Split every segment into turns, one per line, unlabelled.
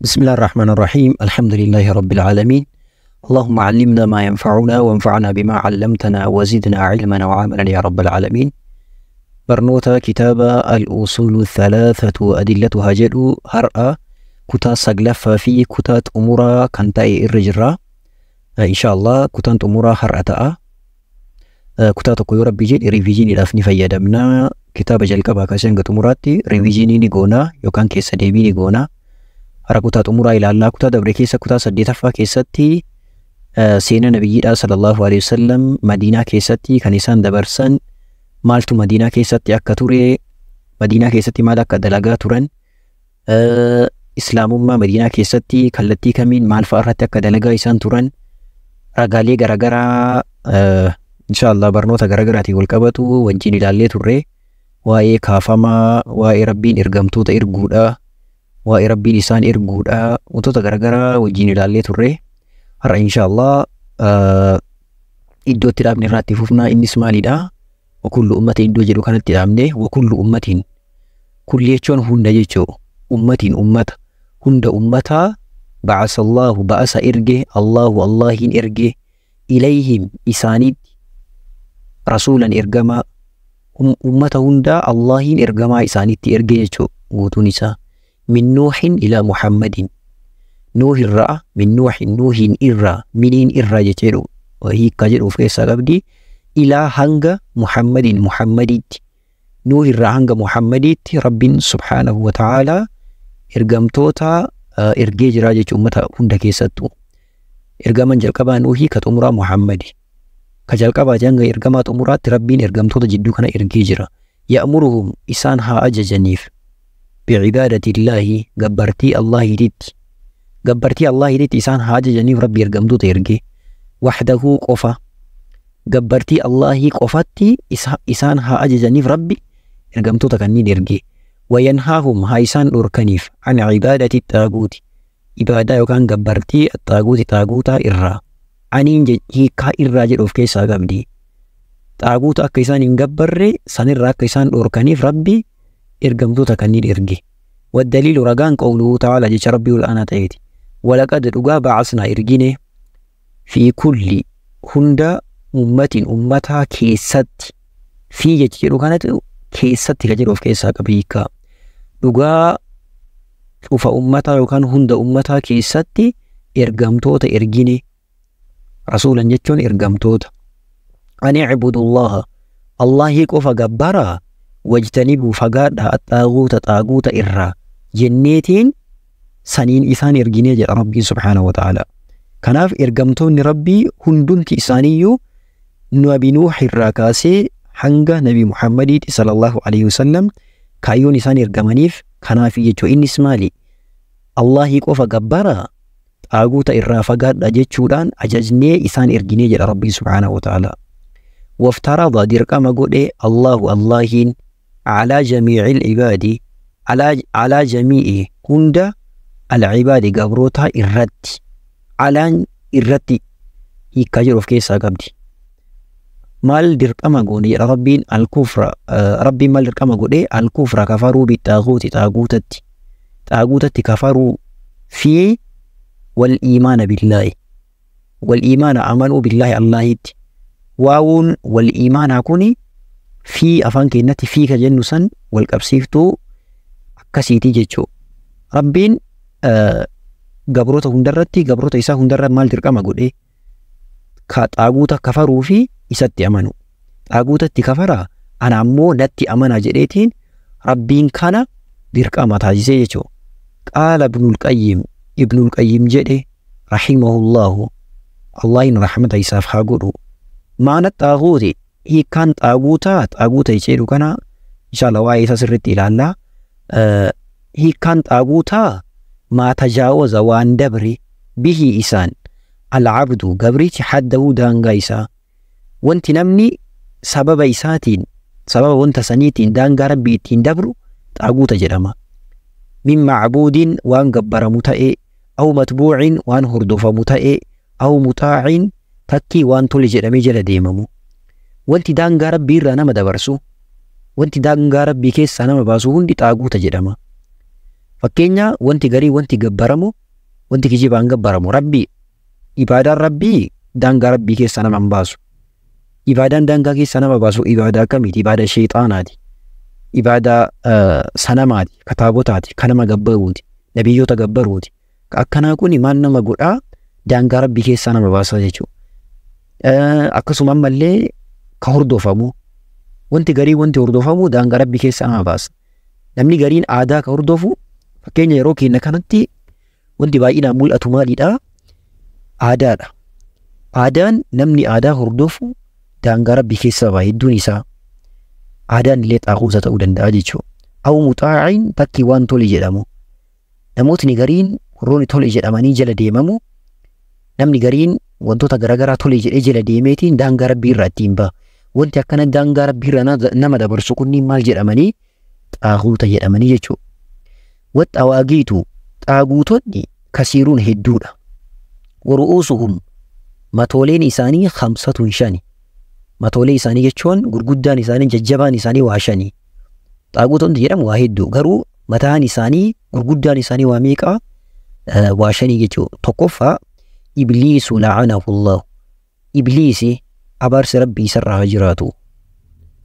بسم الله الرحمن الرحيم. الحمد لله رب العالمين. اللهم علمنا ما ينفعنا وانفعنا بما علمتنا وزدنا علما وعملا يا رب العالمين. Barnoota kitaaba الأصول الثلاثة وأدلتها jedhu har'a kutaa saglaffaa fi kutaa xumuraa kan ta'e irra jirra. إن شاء الله kutaan xumuraa har'a ta'a. Kutaa tokko yoo Rabbi jedhe revisioniidhaaf ni fayyadamna. Kitaaba jalqabaa kaasee hanga xumuraatti revision ni goona yookaan keessa deebii ni goona. Har'a kutaa xumuraa ilaallaa. Kutaa dabre keessa, kutaa saddeetaffaa keessatti, seenaa nabiyyiidhaa صلى الله عليه وسلم Madiinaa keessatti kan isaan dabarsan, maaltu Madiinaa keessatti akka ture, Madiinaa keessatti maal akka dalagaa turan, islaamummaa Madiinaa keessatti kallattii kamiin maal fa'a irratti akka dalagaa isaan turan, ragaalee garaagaraa إن شاء الله barnoota garaagaraatiin wal qabatu wajjin ilaallee turre. Waa'ee kaafamaa, waa'ee Rabbiin ergamtoota erguudha, waa'ee Rabbiin isaan erguudha, wantoota garaagaraa wajjin ilaallee turre. Har'a إن شاء الله iddoo itti dhaabne irraa itti fufnaa. Innis maalidha? وكل أمة iddoo jedhu kanatti dhaabne. وكل أمة, كل jechuun hunda jechuu, أمة ummata, hunda ummataa, بعث الله, بعث erge, الله Allahin erge, إليهم isaanitti, رسولا ergamaa. Ummata hundaa Allahin ergamaa isaanitti erge jechuu guutuun isaa. من نوح إلى محمد, Nuuh irraa, من نوح, Nuuhin irraa, miniin irraa jecheedhu hiikkaa jedhu of keessaa qabdi, إلى hanga, محمد Muhammaditti. Nuuh irraa hanga Muhammaditti Rabbiin سبحانه وتعالى ergamtoota ergee jira jechuu ummata hunda keessattuu. Ergaman jalqabaa Nuuhii, ka xumuraa Muhammadi. Ka jalqabaati hanga ergamaa xumuraatti Rabbiin ergamtoota jidduu kana ergee jira. يأمرهم isaan haa ajajaniif, بعبادة الله gabbartii Allahiititti. Gabbartii Allahiititti isaan haa ajajaniif Rabbi ergamtoota erge. وحده qofa. Gabbartii Allahii qofatti isaan haa ajajaniif Rabbi ergamtoota kanneen erge. وينهاهم haa isaan dhorkaniif, عن عبادة الطاغوت ibaadaa yookaan gabbartii, الطاغوت xaaguutaa irraa. Aniin hiikkaa irraa jedhu of keessaa qabdi. Xaaguuta akka isaan hin gabbarre sanirraa akka isaan dhorkaniif Rabbi ergamtoota kanneen erge. والدليل ragaan, قوله تعالى jecha Rabbii ol aanaa ta'eeti. ولقد dhugaa, بعثنا ergine, في كل hunda, أمة ummataa keessatti. في jechi jedhu kanatti keessatti ka jedhu of keessaa qaba hiikkaa. Dhugaa cufa ummataa yookaan hunda ummataa keessatti ergamtoota ergine. رسولا jechuun ergamtoota. أن اعبدوا الله Allahii qofa gabbaraa, واجتنبوا fagaadhaa, الطاغوت xaaguuta irraa jenneetiin saniin isaan erginee jedha Rabbiin سبحانه وتعالى. Kanaaf ergamtoonni Rabbii hundumti isaaniiyyuu Nabi Nuuh irraa kaasee hanga Nabi Muhammadiitti صلى الله عليه وسلم kaayyoon isaan ergamaniif kanaaf jechuu. Innis maali? Allahii qofa gabbaraa, xaaguuta irraa fagaadha jechuudhaan ajajnee isaan erginee jedha Rabbiin سبحانه وتعالى. وافترض dirqama godhe, الله Allahiin, على جميع العباد, على جميع hunda, العباد gabroota irratti. Alaan irratti hiikkaa jedhu of keessaa qabdi. Maal dirqama goone jedha Rabbiin? الكفر Rabbiin maal dirqama godhe? الكفر kafaruu, بالطاغوت xaaguutatti, xaaguutatti kafaruu fi, والإيمان بالله, والإيمان amanuu, بالله Allahitti. Waawuun والإيمان kuni fi afaan keenyatti fi ka jennu san wal qabsiiftuu akkasiiti jechuu. Rabbiin gabroota hundarratti, gabroota isaa hundarra maal dirqama godhe? Ka xaaguuta kafaruu fi isatti amanu. Xaaguutatti kafaraa, ana ammoo natti amanaa jedheetiin Rabbiin kana dirqama taasisee jechuudha. قال ابن القيم, Ibnul Qayyim jedhe, رحمه الله Allahin rahmata isaaf haa godhu. معنى الطاغوت hiikkaan xaaguutaa, xaaguuta jedhu kana إن شاء الله waa'ee isaa sirriitti ilaallaa. Hiikkaan xaaguutaa, ما تجاوز waan dabre, به isaan, العبد gabrichi, حده daangaa isaa. Wanti namni sababa isaatiin, sababa wanta saniitiin daangaa Rabbii ittiin dabru xaaguuta jedhama. من معبود waan gabbaramu ta'e, أو متبوع waan hordofamu ta'e, أو مطاع takkii waan tole jedhamee jala deemamu. Wanti daangaa Rabbii irraa nama dabarsu, wanti daangaa Rabbii keessaa nama baasu hundi xaaguuta jedhama. Fakkeenya wanti garii wanti gabbaramu wanti kijibaan gabbaramu Rabbi ibaadaan Rabbii daangaa Rabbii keessa nama hin baasu. Ibaadaan daangaa keessa nama baasu ibaadaa akkamiiti? Ibaada sheexaanaati. Ibaadaa sanamaati, kataabotaati, kan nama gabbaruuti, nabiyyoota gabbaruuti. Akkanaa kuni maal nama godhaa? Daangaa Rabbii keessaa nama baasa jechuudha. Akkasuma ammallee ka hordofamu wanti garii wanti hordofamu daangaa Rabbii keessaa nama baasa. Namni gariin aadaa ka hordofu fakkeenya yeroo keenya kanatti wanti baay'inaan mul'atu maalidhaa? Aadaadha. Aadaan namni aadaa hordofu daangaa Rabbii keessaa ba'a hedduun isaa. Aadaan illee xaaquusa ta'uu danda'a jechuudha. Aw muxaa'iin takkii waan tole jedhamu. Namootni gariin warroonni tole jedhamanii jala deemamu namni gariin wantoota garaagaraa tole jedhee jala deemeetiin daangaa Rabbii irraa ittiin ba'a. Wanti akkana daangaa Rabbii irraa nama dabarsu kunniin maal jedhamanii? Xaaquuta jedhamanii jechuudha. Waxxawaagiitu xaaguutonni kasiiruun hedduudha. Waru'uusuhum matooleen isaanii 5 Matoolee isaanii jechuun gurguddaan isaanii jajjabaan isaanii waa 5. Xaaguutonni jedhamu waa hedduu garuu mataan isaanii gurguddaan isaanii waa meeqa? Waa 5 jechuudha. Tokkoffaa Ibliisu la'anahu Allah. Ibliisi abaarsi Rabbii isarraa haa jiraatu.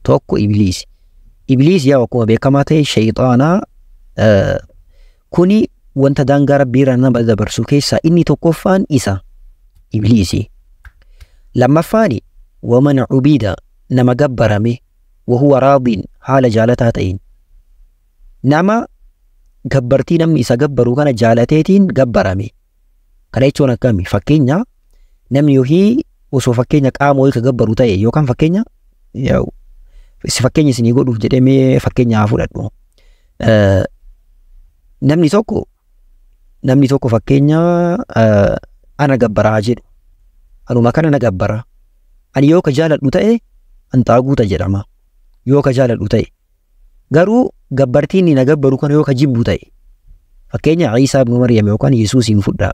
Tokko Ibliisi. Ibliis yaa akkuma beekamaa ta'e shayxaanaa kuni wanta daangaa Rabbii irraa nama dabarsu keessaa inni tokkoffaan isa Ibliisi. Lammaffaani waman cubida nama gabbarame wahuwa raadiin haala jaalataa ta'een. Nama gabbartii namni isa gabbaru kana jaalateetiin gabbarame. Kana jechuun akkami? Fakkeenya namni yookiin osoo fakkeenya qaama wayii ka gabbaru ta'e yookaan fakkeenya fakkeenya isinii godhuuf jedhee mee fakkeenya haa fudhadhu. Namni tokko fakkeenya ana gabbaraa jedhu. Anuma kana na gabbara. Ani yoo ka jaaladhu ta'e an xaaguuta jedhama. Yoo ka jaaladhu ta'e. Garuu gabbartiin inni na gabbaru kana yoo ka jibbu ta'e. Fakkeenya Iisaa ibnu Maryam yookaan Yesuusiin fudhaa.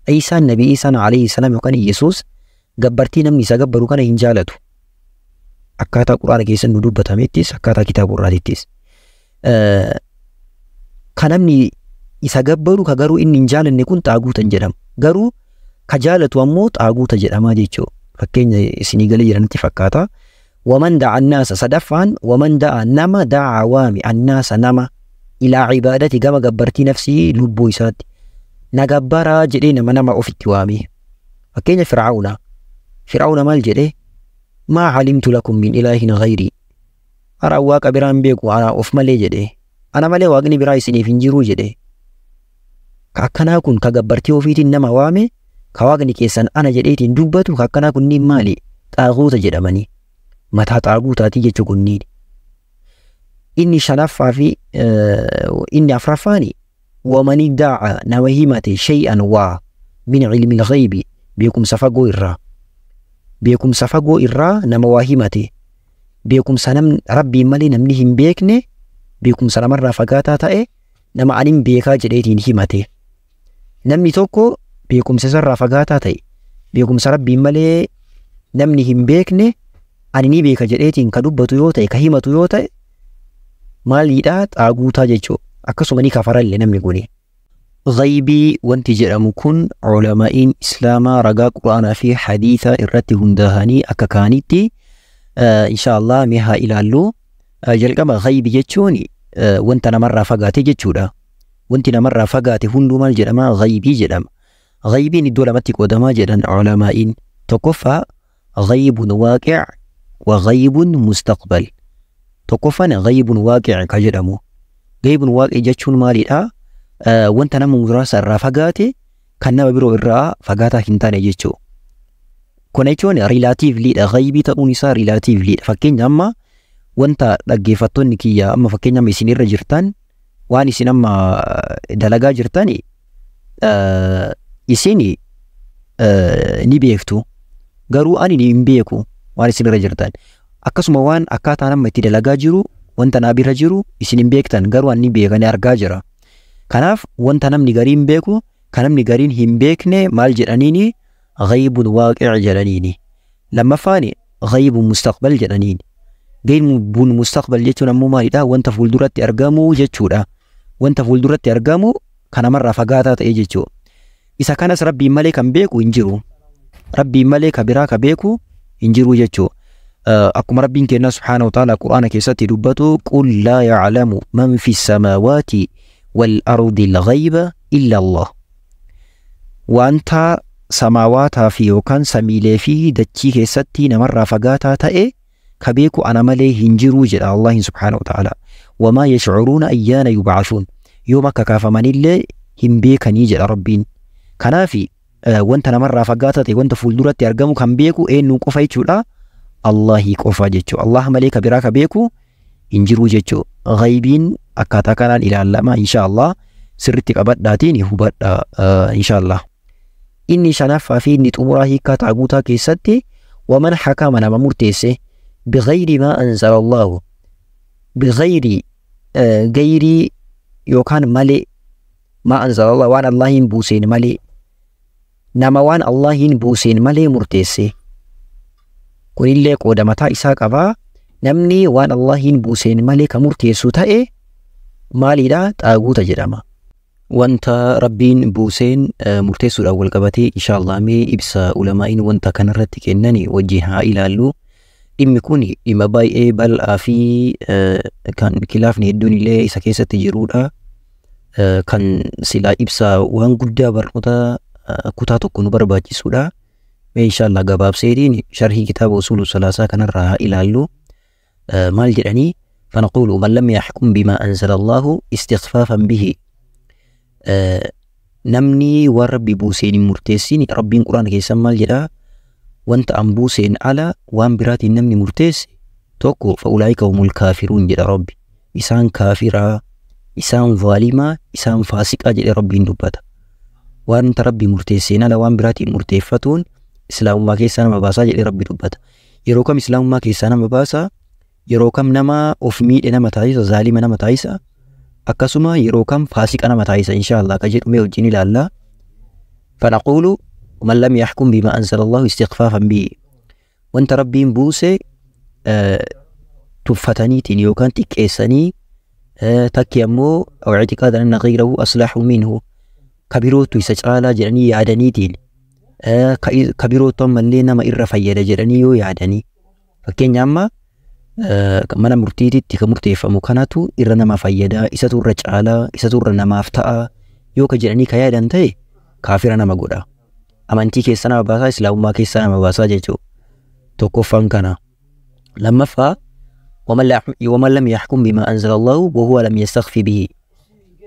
Iisaan Nabii Iisaan alayhi salaam yookaan Yesuus gabbartii namni isa gabbaru kana hin jaalatu. Akkaataa Quraana keessa nu dubbatamettis akkaataa kitaaba Quraanittis. Ka namni isa gabbaru ka garuu inni hin jaalanne kun xaaguuta jedhama. Garuu ka jaalatu ammoo xaaguuta jedhama jechuudha. Fakkeenya isinii galee jiranitti fakkaata. Waman da'a annaasa sadaffaan waman da'a nama da'a waami annaasa nama ilaa ibaadati gama gabbartii nafsii lubbuu isaatti. Na gabbaraa jedhee nama nama ofitti waame. Fakkeenya Fir'aawna. Fir'aawna maal jedhee? Maa calimtu lakum min ilaahin ghayrii. Ara waaqa biraan beeku ana of malee jedhee. Ana malee waaqni biraa isiniif hin jiruu jedhee. Ka akkanaa kun ka gabbartii ofiitiin nama waame ka waaqni keessan ana jedheetiin dubbatu ka akkanaa kunniin maali? Xaaguuta jedhamanii. Mataa xaaguutaatii jechuu kunniin. Inni shanaffaa fi inni afraffaani wamani daa'a nama himate shay'an waa min ilmi al-ghaybi beekumsa fagoo irraa. Beekumsa fagoo irraa nama waa himate. Beekumsa Rabbiin malee namni hin beekne beekumsa namarraa fagaataa ta'e nama anin beekaa jedheetiin himate. Namni tokko beekumsa isarraa fagaataa ta'e beekumsa Rabbiin malee namni hin beekne ani ni beeka jedheetiin ka dubbatu yoo ta'e ka himatu yoo ta'e maaliidhaa xaaguutaa jechuudha. Akkasuma ni kafarallee namni kuni. Ghaybii wanti jedhamu kun ulamaa'iin Islaamaa ragaa Quraanaa fi hadiisa irratti hundaa'anii akka kaanitti insha Allah mee haa ilaallu. Jalqaba ghaybii jechuun wanta namarraa fagaate jechuudha. Wanti namarraa fagaate hunduu maal jedhama? Ghaybii jedhama. Ghaybiin iddoo lamatti qoodamaa jedhan ulamaa'iin. Tokkoffaa ghaybun waaqi' wa ghaybun mustaqbal. Tokkoffaan ghaybun waaqi' ka jedhamu. Ghaybun waaqi' jechuun maalidha? Wanta nama muraasa irraa fagaate kan nama biroo irraa fagaataa hin taane jechuudha. Kun jechuun rilaatiivliidha. Ghaybii ta'uun isaa rilaatiivliidha. Fakkeenya amma wanta dhaggeeffattoonni kiyya amma fakkeenya amma isin irra jirtan waan isin amma dalagaa jirtan isin ni beektu. Garuu ani hin beeku waan isin irra jirtan. Akkasuma waan akkaataan amma itti dalagaa jiru wanta naa bira jiru isin hin beektan garuu ani beekanii argaa jira. Kanaaf wanta namni gariin beeku kan namni gariin hin beekne maal jedhaniini? Ghaybun waaqi' jedhaniini. Lammaffaani ghaybun mustaqbal jedhaniini. Ghaybun mustaqbal jechuun ammoo maalidha? Wanta fuulduratti argamu jechuudha. Wanta fuulduratti argamu kan namarraa fagaataa ta'e jechuudha. Isa kanas Rabbiin malee kan beeku hin jiru. Rabbiin malee ka biraa ka beeku hin jiru jechuudha. Akkuma Rabbiin keenya subhaanahu wa ta'ala Qur'aana keessatti dubbatu, qul laa ya'lamu man fi samaawaati wal ardi al-ghayba illa Allah. Wanta samaawaataa fi yookaan samiilee fi dachii keessatti namarraa fagaataa ta'e ka beeku ana malee hin jiru jedha Allahin subhaanahu wa ta'ala. Wamaa yashcuruuna ayyaana yubcathuun. Yoom akka kaafamanillee hin beekanii jedha Rabbiin. Kanaafi wanta namarraa fagaataa ta'e, wanta fuulduratti argamu kan beeku eenyuun qofa jechuudha? Allahii qofa jechuudha. Allah malee ka biraa ka beeku hin jiru jechuudha. Ghaybiin akkaataa kanaan ilaalama insha Allah. Sirritti qabadhaatiin hubadha insha Allah. Inni shanaffaa fi inni xumuraa hiikkaa xaaguutaa keessatti, waman hakama, nama murteesse, bighayri maa anzala Allahu, bighayri, gayrii yookaan malee, maa anzala Allah, waan Allahin buuseen malee, nama waan Allahin buuseen malee murteesse, kunillee qooda mataa isaa qabaa. Namni waan Allahin buuseen malee ka murteessu ta'e maaliidha? Xaaguuta jedhama. Wanta Rabbiin buuseen murteessuudhaan wal qabatee insha Allah mee ibsa ulamaa'iin wanta kanarratti kennani wajjin haa ilaallu. Dhimmi kun dhimma baay'ee bal'aa fi kan kilaafni hedduun illee isa keessatti jirudha. Kan silaa ibsa waan guddaa barnoota kutaa tokko nu barbaachisudha. Mee insha Allah gabaabseetiin sharhii kitaaba usuulu salaasaa kanarraa haa ilaallu. Maal jedhanii? فنقول من لم يحكم بما أنزل الله استخفافا به, namni waan Rabbi buuseen hin murteessin, Rabbiin Quraana keessa maal jedhaa? Wanta an buuseen ala waan biraatiin namni murteesse tokko, فأولئك هم الكافرون jedha Rabbi. Isaan kaafiraa, isaan zaalimaa, isaan faasiqaa jedhe Rabbiin dubbata. Wanta Rabbi murteesseen ala waan biraatiin murteeffatuun islaamummaa keessaa nama baasaa jedhe Rabbi dubbata. Yeroo kam islaamummaa keessaa nama baasaa? Yeroo kam nama of miidhe nama taasisa, zaalima nama taasisa? Akkasuma yeroo kam faasiqa nama taasisa insha Allah ka jedhu mee wajjin ilaalla. فنقول من لم يحكم بما أنزل الله استخفافا به, wanta Rabbiin buuse tuffataniitiin yookaan xiqqeessanii, takki ammoo أو اعتقادا أن غيره أصلح منه, kabirootu isa caalaa jedhanii yaadaniitiin, kabirootu ammallee nama irra fayyada jedhanii yoo yaadanii, fakkeenya amma mana murtiititti ka murteeffamu kanatu irra nama fayyada, isatu irra caalaa, isatu irra namaaf ta'a yoo ka jedhanii ka yaadan ta'e, kaafira nama godha. Amantii keessa nama baasaa, islaamummaa keessa nama baasaa jechuudha. Tokkoffaan kana. Lammaffaa, ومن لم يحكم بما أنزل الله وهو لم يستخف به,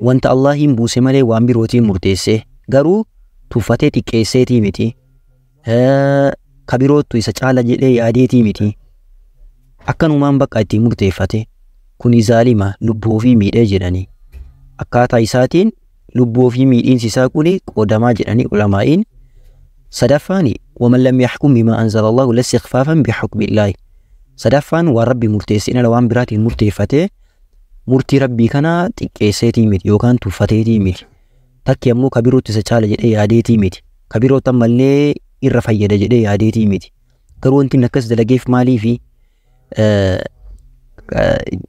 wanta Allahin buuse malee waan birootiin murteesse, garuu tuffatee xiqqeesseetii miti, ka biroottu isa caala jedhee yaadeetii miti, akkanumaan bakka ittiin murteeffate, kuni zaalima, lubbuu ofii miidhee jedhanii. Akkaataa isaatiin lubbuu ofii miidhiinsi isaa kuni qoodamaa jedhanii ulamaa'iin. Sadaffaani, ومن لم يحكم بما أنزل الله لا استخفافا بحكم الله, sadaffaan waan Rabbi murteessin ala waan biraatiin murteeffate, murtii Rabbii kana xiqqeesseetii miti yookaan tuffateetii miti, takki ammoo ka birootti isa caala jedhee yaadeetii miti, ka birootti ammallee irra fayyada jedhee yaadeetii miti, garuu wanti inni akkas dalageef maaliifi?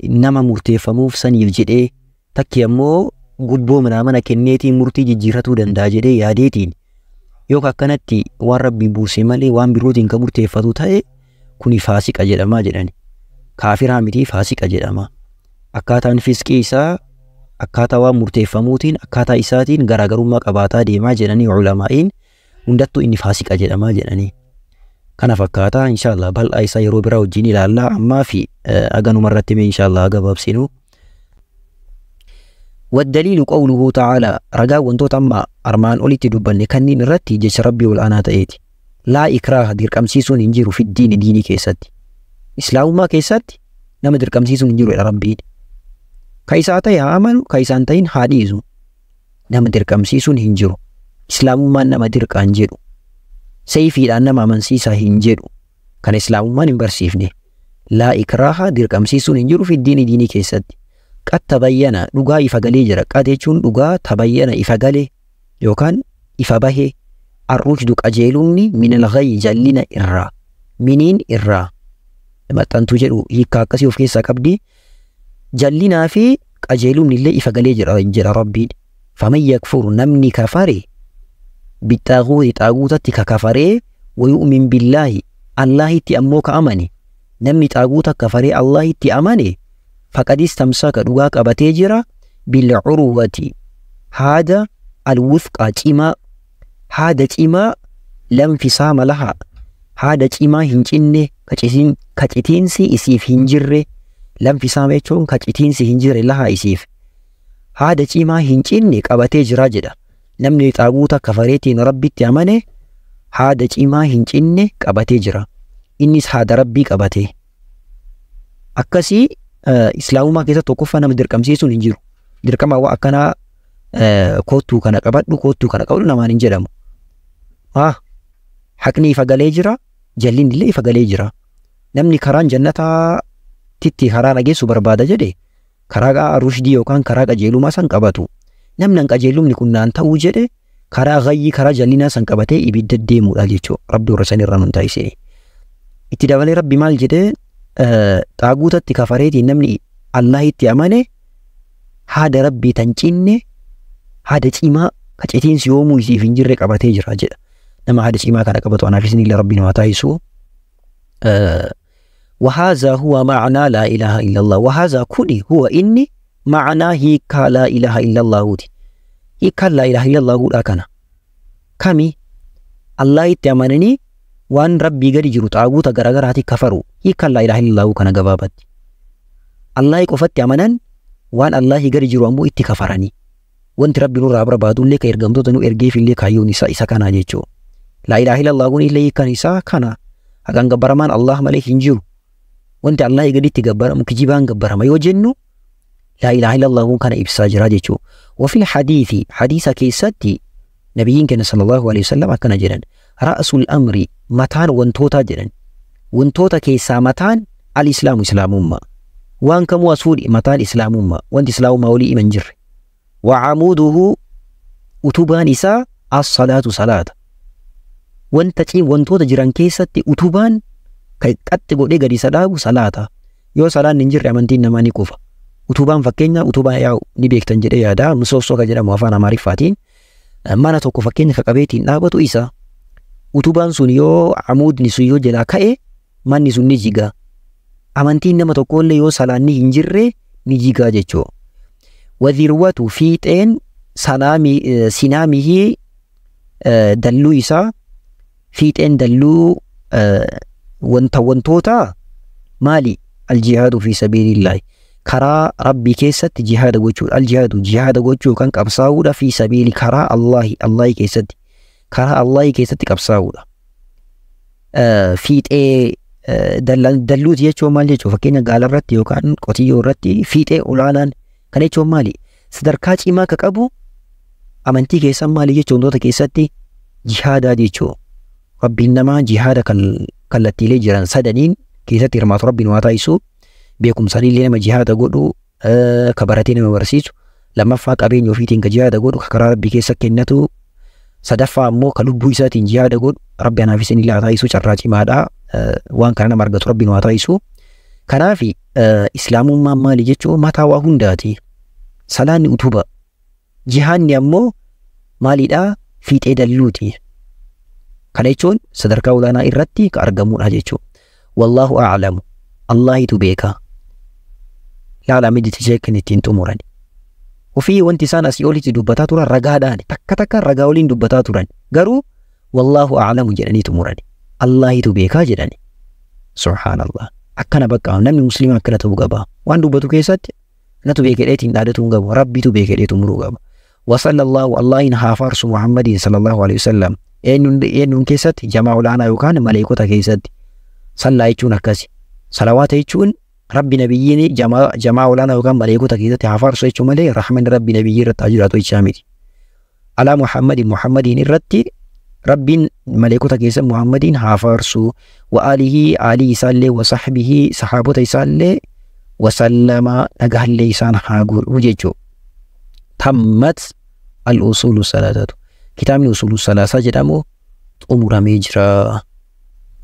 Nama murteeffamuuf saniif jedhee, takki ammoo gubboo manaa mana kenneetiin murtii jijjiirratuu danda'a jedhee yaadeetiin yoo akkanatti waan Rabbi buuse malee waan birootiin ka murteeffatu ta'e, kuni faasiqa jedhamaa jedhani. Kaafiraa miti, faasiqa jedhama. Akkaataan fisqii isaa akkaataa waan murteeffamuutiin, akkaataa isaatiin garaagarummaa qabaataa deemaa jedhanii ulamaa'iin. Hundattuu inni faasiqa jedhamaa jedhanii. Kana fakkaataa insha Allah bal'aa isaa yeroo biraa wajjin ilaallaa, ammaa fi aganuma irratti mee insha Allah gabaabsinu. والدليل قوله تعالى, ragaa wantoota amma armaan olitti dubbanne kanniin irratti jecha Rabbii ol aanaa ta'eeti. لا إكراه, dirqamsiisuun hin jiru, في الدين, diinii keessatti. Islaamummaa keessatti nama dirqamsiisuun hin jiru jedha Rabbiin. Ka isaa ta'e haa amanu, ka isaan ta'in haa dhiisu. Nama dirqamsiisuun hin jiru. Islaamummaan nama dirqaan jedhu. Sayfiidhaan nama amansiisaa hin jedhu. Kana islaamummaan hin barsiifne. لا إكراه, dirqamsiisuun hin jiru, في الدين, diinii keessatti. قد تبين, dhugaa ifa galee jira. قد jechuun dhugaa, تبين ifa galee yookaan ifa bahee, الرشد qajeelumni, من الغي jallina irraa, miniin irraa maxxantuu jedhu hiikkaa akkasii of keessaa qabdi. Jallinaa fi Qajeelumni illee ifa galee jira jedha Rabbiin. Faman yakfuru namni kafare bixaaguuti xaaguutatti ka kafaree wayu'min billaahi Allaahitti ammoo ka amane namni xaaguuta kafaree Allaahitti amane faqad istamsaka dhugaa qabatee jira bil'urwati haada alwufqaa cimaa haada cimaa lanfisaama lahaa haada cimaa hin cinne kacitiinsi isiif hin jirre lanfisaama jechuun kacitiinsi hin jirre lahaa isiif haada cimaa hin cinne qabatee jira jedha. Namni xaaguuta kafareetiin Rabbitti amane haada cimaa hin cinne qabatee jira. Innis haada Rabbii qabate. Akkasii islaamummaa keessa tokkoffaa nama dirqamsiisuun hin jiru. Dirqama waa akkanaa koottuu kana qabadhu koottuu kana qabadhu namaan hin jedhamu. Haqni ifa galee jira, jallinni illee ifa galee jira. Namni karaan jannataatti karaa dhageessu barbaada jedhe karaa rushdii yookaan karaa qajeelummaa san qabatu. Namni an qajeelumni kun naan ta'uu jedhe karaa ghayyii karaa jallinaa san qabatee ibidda deemuudha jechuudha. Rabbi warra san irraa nun taasise. Itti dabalee Rabbi maal jedhee xaaguutatti kafareetiin namni Allaahitti amane haada Rabbii tan cinne haada cimaa kacitiinsi yoomuu isiif hin jirre qabatee jira jedha. Nama haada cimaa kana qabatu anaaf isinillee Rabbiin haa taasisu. وهذا هو معنى لا إله إلا الله. وهذا كوني هو إني معنى هيكا لا إله إلا الله. هيكا لا إله إلا الله أكنا كمي الله يتأمنني وان ربي قد جرو تعبوتا غرغراتي كفروا هيكا لا إله إلا الله كان غبابت الله يقفت أمنن وان الله قد جرو أمو اتكفرني وانت ربي نور عبر بادون لك إرقمتو تنو إرقيف اللي كايو نساء إسا كان جيتشو لا إله إلا الله إلا كان إسا كان أكان غبرمان الله مليك إنجو وانت الله قد تغبر مكجبان غبر ما يوجنو لا إله إلا الله كان إبسا جراجيتشو. وفي الحديث حديث كيستي نبيين كان صلى الله عليه وسلم كان جران رأس الأمر متان وانتوتا جران وانتوتا كيسا متان الإسلام إسلام أمة وان كم وسود متان إسلام أمة وانت إسلام مولي من جر وعموده أتوبان إسا الصلاة صلاة وانت وانتوتا جران كيستي أتوبان كي قد قد صلاة صلاة يو صلاة ننجر أمانتين نماني كوفا utubaan fakkeenya utubaa yaa'u ni beektan jedhee yaada misoosoo kan jedhamu afaan Amaariffaatiin mana tokko fakkeenya ka qabeetiin dhaabatu isa utubaan sun yoo amuudni sun yoo jalaa ka'e manni sun ni jiga. Amantiin nama tokkollee yoo salaanni hin jirre ni jigaa jechuu. Wadhirwatu fiixeen sinaamihii dalluu isaa fiixeen dalluu wanta wantoota maali aljihaadu fi sabiilillaahi karaa Rabbii keessatti jihaada gochuudha. Aljihaadu jihaada gochuu kan qabsaa'uudha fi sabiili karaa Allaahi Allaahi keessatti karaa Allaahi keessatti qabsaa'uudha. Fiixee dalluuti jechuun maal jechuudha? Fakkeenya gaala irratti yookaan qotiyyoo irratti fiixee olaanaan kan jechuun maali? Sadarkaa cimaa ka qabu amantii keessan maali jechuun wantoota keessatti jihaadaa jechuudha. Rabbiin namaa jihaada kallattiilee jiran sadaniin keessatti hirmaatu Rabbiin waa taasisu. Beekumsaan nama jihaada godhu ka baratee nama barsiisu lammaffaa qabeenya ofiitiin ka jihaada godhu ka karaa Rabbii keessa kennatu sadaffaa ammoo ka lubbuu isaatiin jihaada godhu Rabbi anaaf isin illee haa taasisu carraa cimaadha waan kana nama argatu Rabbiin waa taasisu. Kanaaf islaamummaan maali jechuun mataa waa hundaati. Salaanni utuba jihaanni ammoo maalidha fiixee dalluuti. Kana jechuun sadarkaa olaanaa irratti ka argamudha jechuudha. Wallaahu a'lamu Allaahitu beeka. Laala miti jeekin ittiin xumuran. Ofii wanti isaan asii olitti dubbataa turan ragaadhaan takka takka ragaa waliin dubbataa turan. Garuu wallaahu a'lamu jedhanii xumuran. Allaahitu beekaa jedhani. Subhaanallah. Akkana bakka namni musliima akkana ta'uu qaba. Waan dubbatu keessatti natu beekedheetiin dhaadatu hin qabu. Rabbitu beekedhee xumuruu qaba. Wasallallahu Allaahin haa faarsu Muhammadiin sallallahu alaihi wasallam. Eenyuun keessatti jamaa olaanaa yookaan maleekota keessatti. Sallaa jechuun akkasi. Salawaata jechuun Rabbi nabiyyiin jamaa olaanaa yookaan maleekota keessatti haa faarsu jechuu malee rahmanni Rabbi nabiyyii irratti haa jiraatu jechaa miti. Alaa Muhammadin Muhammadiin irratti Rabbiin maleekota keessa Muhammadiin haa faarsu wa aalihi aalii isaallee wa sahbihi sahaabota isaallee wa sallama nagaallee isaan haa godhu jechuu. Tammat al-usuulu salaatatu. Kitaabni usuulu salaasaa jedhamu xumuramee jira.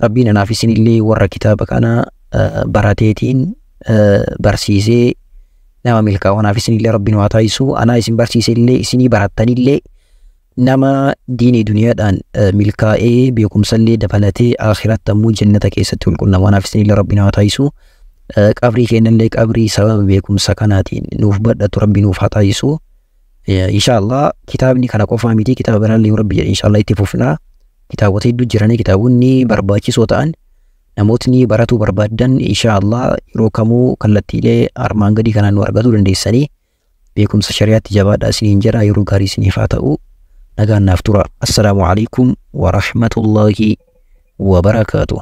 Rabbiin anaaf isinillee warra kitaaba kana barateetiin barsiisee Nama milkaa'u anaaf isinillee Rabbiin waa taasisu, anaa isin barsiise illee isinii barattanillee nama diinii duniyaadhaan milkaa'ee beekumsallee dabalatee akhiratti ammoo jannata keessatti qulqulluun anaaf isinillee Rabbiin waa taasisu. Qabrii keenyallee qabrii sababa beekumsa kanaatiin nuuf badhatu Rabbi nuuf haa taasisu. Inshaallah kitaabni kana qofaa miti, kitaaba biraallee Rabbi jedhe inshaallah itti fufnaa. Kitaabota hedduu jiranii kitaabonni barbaachisoo ta'an namootni baratuu barbaaddan inshaallah yeroo kamuu kallattiilee armaan gadii kanaan nu argachuu dandeessanii beekumsa shari'aatti jabaadhaa isiniin jedha. Yeroo gaarii isiniif haa ta'u. Nagaan naaf tura. Assalaamu alaikum wa rahmatullaahi wa barakaatuh.